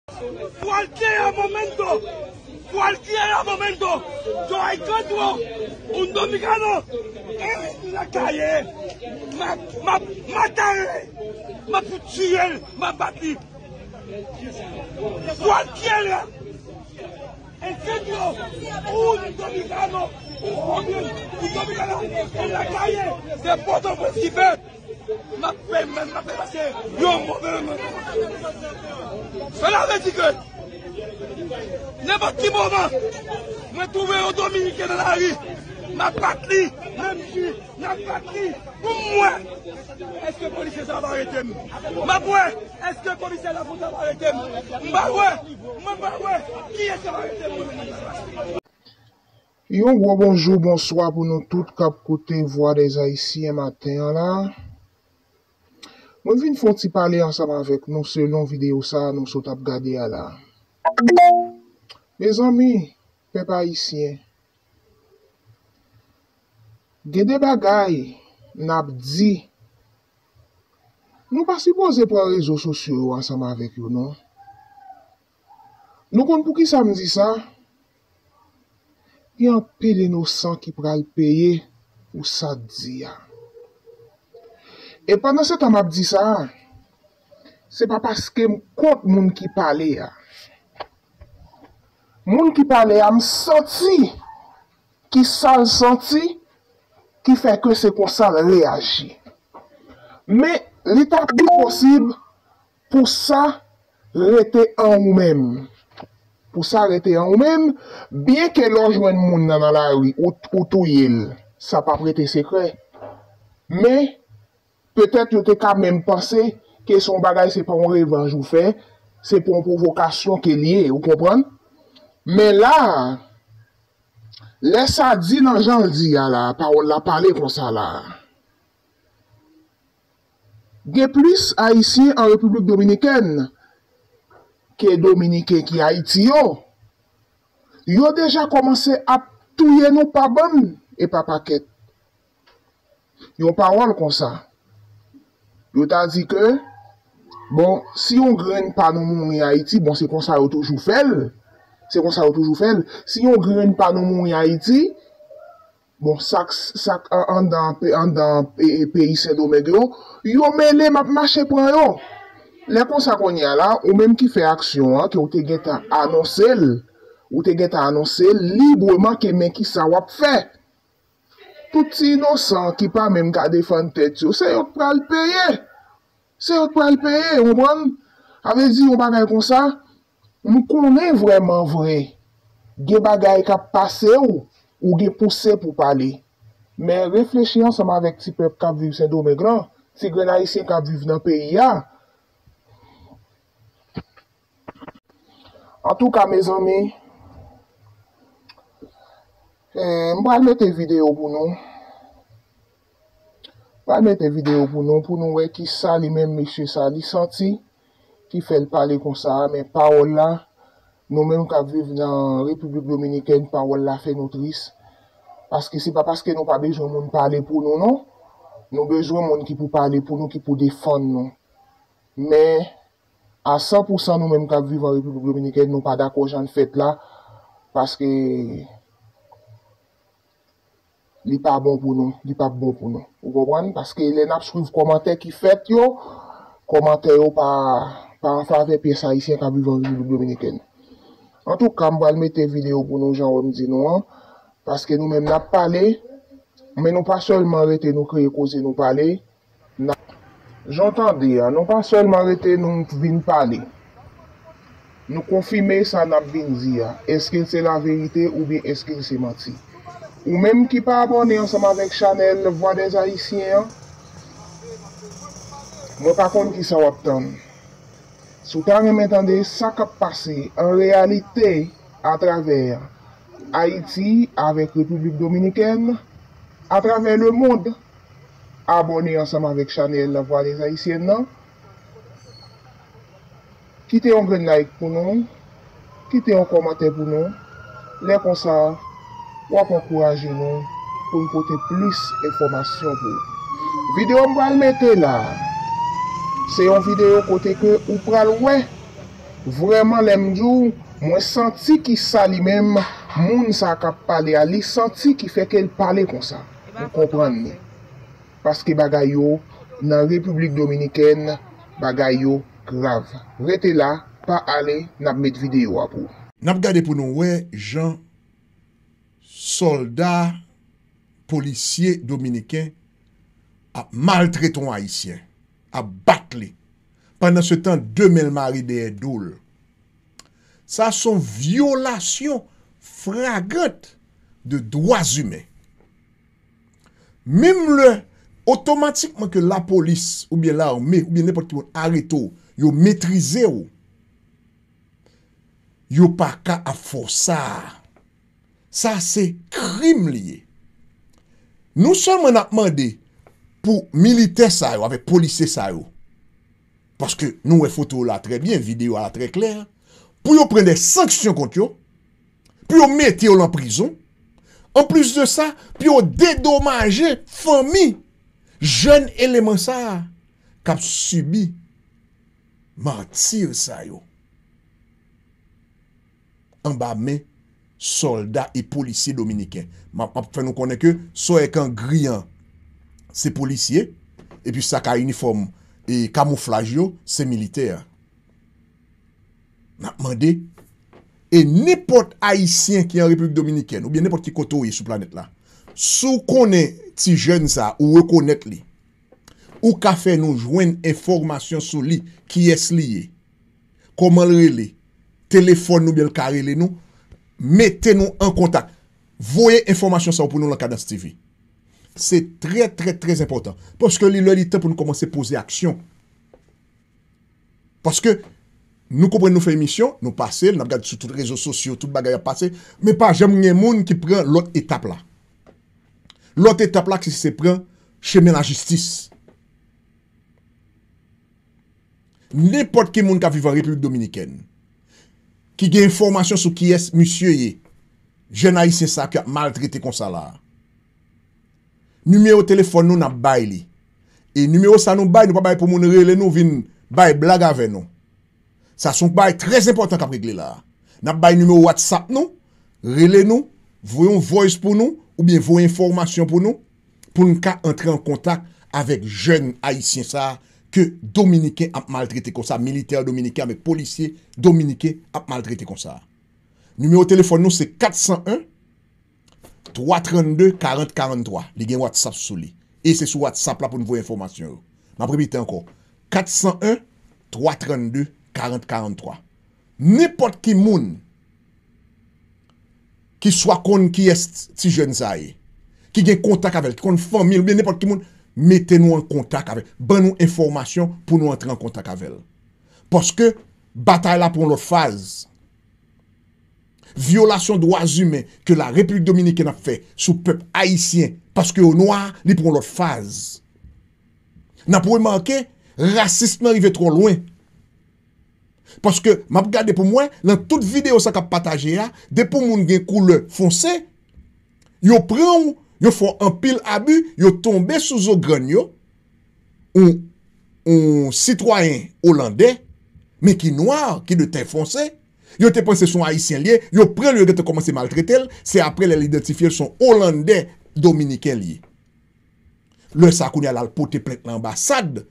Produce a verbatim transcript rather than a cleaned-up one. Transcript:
Cualquier momento, cualquier momento, yo encuentro un dominicano en la calle. Ma, ma, mataré, ma puchillo, ma bati. Cualquiera. Encuentro un dominicano, un joven, un dominicano en la calle de Puerto Príncipe. M ap fè, m ap fè pase yon move moman. Sa vle di ke nenpòt ki moman mwen twouve yon dominiken nan lari, m ap bat li, menm si m ap bat li pou m wè èske polisye sa va arete m. M ap wè èske komisè Lafontan va arete m. M pa wè, mwen pa wè kiyès ki va arete m. Yon gwo bonjou, bonswa pou nou tout k ap koute Voix des Haïtiens maten an la. Mwen vin fè yon ti pale ansanm avèk nou selon videyo sa a nou sot ap gade a la. Mezanmi, pèp ayisyen, gen de bagay n ap di, nou pa sipoze pran rezo sosyo yo ansanm avèk yo non. Nou konn poukisa m di sa? Gen anpil inosan ki pral peye pou sa k di a. E pandan se tan m ap di sa a, se pa paske m kont moun ki pale a. Moun ki pale a, m santi ki sa l santi ki fè ke se konsa l reyaji. Men, li ta pi posib pou sa rete an ou menm. Pou sa rete an ou menm, byenke lè w jwenn moun nan nan lari, ou, ou touye l, sa p ap rete sekrè. Men, petèt yo te ka menm panse ke se yon bagay, se pa yon revanj ou fè, se pa yon pwovokasyon ke l ye, ou konprann? Men la a, lè sa di nan jan l di a la, pawòl la pale konsa la a. Gen plis Ayisyen an Repiblik Dominikèn ke Dominiken ki Ayiti yo. Yo deja kòmanse ap touye nou pa bann e pa pakèt. Yon pawòl konsa. Yo ta di ke, bon, si yon grenn pa nou mouri Ayiti, bon, se konsa yo toujou fè l. Se konsa yo toujou fè l. Si yon grenn pa nou mouri Ayiti, bon, sa k, sa k an, anndan, pe-, anndan, e, e, peyi Sendomeng yo, yo mele, m ap mache pran yo. Lè konsa kounye a la, ou menm ki fè aksyon an, ke w te gentan anonse l, ou te gentan anonse l libreman ke men kisa w ap fè. Tout ti inosan ki pa menm ka defann tèt yo, se yo k pral peye. Se yo k pral peye, ou konprann? Sa vle di yon bagay konsa, m konnen vrèman vre, gen bagay k ap pase w, ou gen pouse pou pale. Men reflechi ansanm avèk ti pèp k ap viv Sendomeng lan, ti grenn ayisyen k ap viv nan peyi a. Antouka, mezanmi, eh, m pral mete videyo pou nou. M pral mete videyo pou nou, pou nou wè kisa li menm mesye sa li santi ki fè l pale konsa a. Men pawòl la, nou menm k ap viv nan Repiblik Dominikèn, pawòl la fè nou tris. Paske se pa paske nou pa bezwen moun pale pou nou, non. Nou bezwen moun ki pou pale pou nou, ki pou defann nou. Men, a san pou san nou menm k ap viv an Repiblik Dominikèn, nou pa dakò jan l fèt la, paske li pa bon pou nou, li p ap bon pou nou. Ou konprann? Paske lè n ap swiv kòmantè ki fèt yo, kòmantè yo pa, pa an favè pyès Ayisyen k ap viv an Repiblik Dominikèn. Antouka, m pral mete videyo pou nou jan w wè m di nou an, paske nou menm n ap pale, men nou pa sèlman rete nou kreye koze nou pale, Jan w tande a, nou pa sèlman rete nou vin pale. Nou konfime sa n ap vin di a. Èske l se laverite oubyen èske l se manti? Ou menm ki pa abòne ansanm avèk chanèl Voix des Haïtiens an, mwen pa konn kisa w ap tann. Si w ta renmen tande sa k ap pase an reyalite atravè Ayiti avèk Repiblik Dominikèn, atravè lemonn, abòne ansanm avèk chanèl La Voix des Haïtiens nan. Kite yon grenn like pou nou, kite yon kòmantè pou nou. Lè konsa, w ap ankouraje nou pou n pote plis enfòmasyon pou ou. Videyo m pral mete la, se yon videyo kote ke ou pral wè Vrèman, lè m di w, mwen santi ki sa li menm, moun sa k ap pale a, li santi ki fè ke l pale konsa. M konprann li. Paske bagay yo, nan Repiblik Dominikèn, bagay yo grav. Rete la, pa ale, n ap met videyo a pou ou. N ap gade pou nou wè jan sòlda, polisye dominiken ap maltrete yon Ayisyen, ap bat li. Pandan se tan, de men l mare dèyè do l. Sa se yon vyolasyon fragrant de dwa imen. Menm lè, otomatikman ke lapolis, oubyen lame, oubyen nenpòt ki moun arete w, yo metrize w, yo pa ka ap fè w sa. Sa se krim li ye. Nou sèlman n ap mande pou militè sa yo avèk polisye sa yo, paske nou wè foto la trè byen, videyo a la trè klè, pou yo pran de sanksyon kont yo, pou yo mete yo lan prizon. Anplis de sa, pou yo dedomaje fanmi jèn eleman sa a k ap sibi mati sa yo anba men sòlda e polisye dominiken. M ap, m ap fè nou konnen ke sa w wè k an gri an, se polisye, epi sa k a inifòm e kamouflaj yo, se militè. N ap mande, e nenpòt Ayisyen ki an Repiblik Dominikèn, oubyen nenpòt ki kote w ye sou planèt la, si w konnen ti jèn sa, ou rekonèt li, ou ka fè nou jwenn enfòmasyon sou li, kiyès li ye, kòman l rele, telefòn nou, oubyen l ka rele nou, mete nou an kontak. Voye enfòmasyon sa yo pou nou lan Kadans T V. Se trè, trè, trè enpòtan. Paske li lè li tan pou nou kòmanse poze aksyon. Paske nou konprann nou fè emisyon, nou pase l, n ap gade sou tout rezo sosyo, tout bagay ap pase, men pa janm gen moun ki pran lòt etap la. Lòt etap la, se, se pran chemen lajistis. Nenpòt ki moun k ap viv an Repiblik Dominikèn, ki gen enfòmasyon sou kiyès misye ye, jèn ayisyen sa ki ap maltrete konsa la a, nimewo telefòn nou n ap bay li. E nimewo sa nou bay, nou pa bay pou moun rele nou vin bay blag avè nou. Sa se yon bagay trè enpòtan k ap regle la a. N ap bay nimewo WhatsApp nou, rele nou, voye yon voice pou nou, oubyen voye enfòmasyon pou nou, pou n ka antre an kontak avèk jèn ayisyen sa a ke dominiken ap maltrete konsa, militè dominiken avèk polisye dominiken ap maltrete konsa. Nimewo telefòn nou se kat san en, twa trannde, karant karanntwa. Li gen WhatsApp sou li. E se sou WhatsApp la pou n voye enfòmasyon yo. M ap repete ankò. Kat san en, twa trannde, karant karanntwa. Nenpòt ki moun ki swa konn kiyès ti jèn sa ye, ki gen kontak avè l, ki konn fanmi l, oubyen nenpòt ki moun, mete nou an kontak avè l. Ban nou enfòmasyon pou nou antre an kontak avè l. Paske batay la pran yon lòt faz. Vyolasyon dwa imen ke la Repiblik Dominikèn ap fè sou pèp ayisyen, paske yo nwa, li pran yon lòt faz. N ap remake, rasism nan rive twò lwen. Paske m ap gade pou m wè, lan tout videyo sa k ap pataje a, depi yon moun gen koulè fonse, yo pran w, yo fè w anpil abi, yo tonbe sou zo grann yo, yon, yon sitwayen olandè, men ki nwa, ki de tè fonse, yo te panse se yon ayisyen li ye, yo pran l, yo gentan kòmanse maltrete l, se apre lè l idantifye l se yon olandè dominiken li ye. Lè sa a, kounye a, l al pote plent lan anbasad